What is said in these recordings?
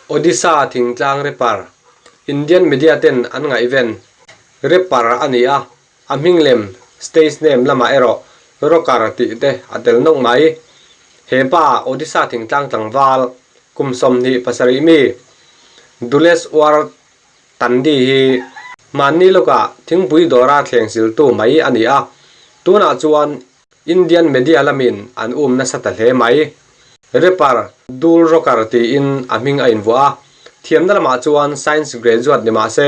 Odisha thingtlang rapper, Indian media ten an ngaihven rapper a ni a, a hming lem stage name lamah erawh Rocker tih te a tel nawk mai. He pa Odisha thingtlang tlangval kum 27 mi Duleswar Tandi hi hmanni lawkah thingpui dawra thleng siltu mai a ni a, tunah chuan Indian media lamin an um nasa ta hle mai. Rapper Dul Rocker tiin a hming a invuah a, thiamna lamah chuan science graduate ni mah se,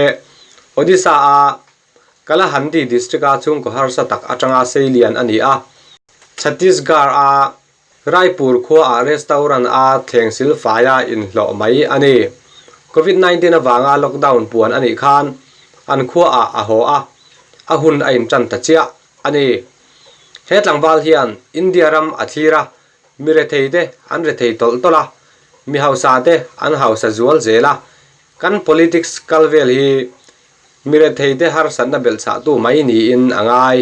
Odisha-a Kalahandi district-a chhungkaw harsa tak atanga seilian a ni a. Chhattisgarh-a Raipur khuaah restaurant a thleng silfaia inhlawh mai a ni. Covid 19 avanga lockdown puan a nih khan an khuaah a haw a, a hun a intan ta chiah a ni. He tlangval hian India ram a thlir a, mi rethei te an rethei tawlh tawlh a, mi hausa te an hausa zual zel a, kan politics kal vel hi Mi retheite harsatna belhchhahtu mai niin a ngai.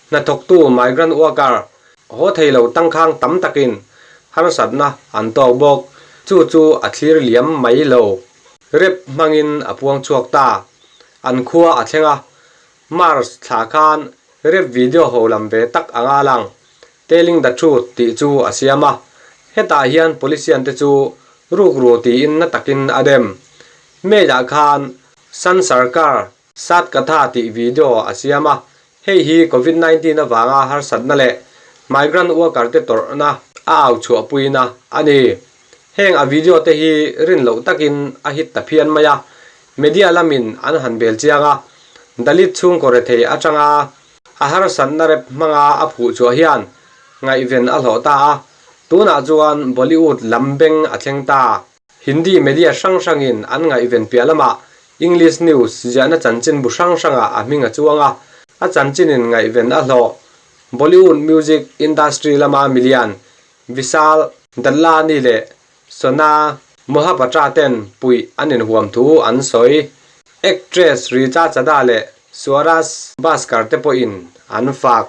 Hnathawktu migrant worker haw thei lo tangkhang tam takin harsatna an tawk bawk. Chu chu a thlir liam mai lo. Rep hmangin a puang chhuak ta. An khua a thleng a. March thla khan rep video ho lam ve tak anga lang Telling the Truth tih chu a siam a. Hetah hian polician te chu rukru tiin na takin a dem. May-ah khan San Sarkar Sat Katha tih video a siam a, hei hi Covid 19 avanga harsatna leh migrant worker te tawrhna a au chhuahpuina a ni. Heng a video te hi rin loh takin a hit ta phian mai a, media lamin an han bel chiang a, Dalit chhungkaw rethei atanga a harsatna rep hmanga a phuh chhuah hian ngaihven a hlawh ta a, tunah chuan Bollywood lam beng a thleng ta. Hindi media hrang hrangin an ngaihven piah lamah English news ziahna chanchinbu hrang hrangah a hming a chuang a, a chanchinin ngaihven a hlawh. Bollywood music industry lama milian Vishal Dadlani leh Sona Mohapatra ten puih an inhuam thu an sawi. Actress Richa Chadha leh Swaraj Bhaskar te pawhin an fak.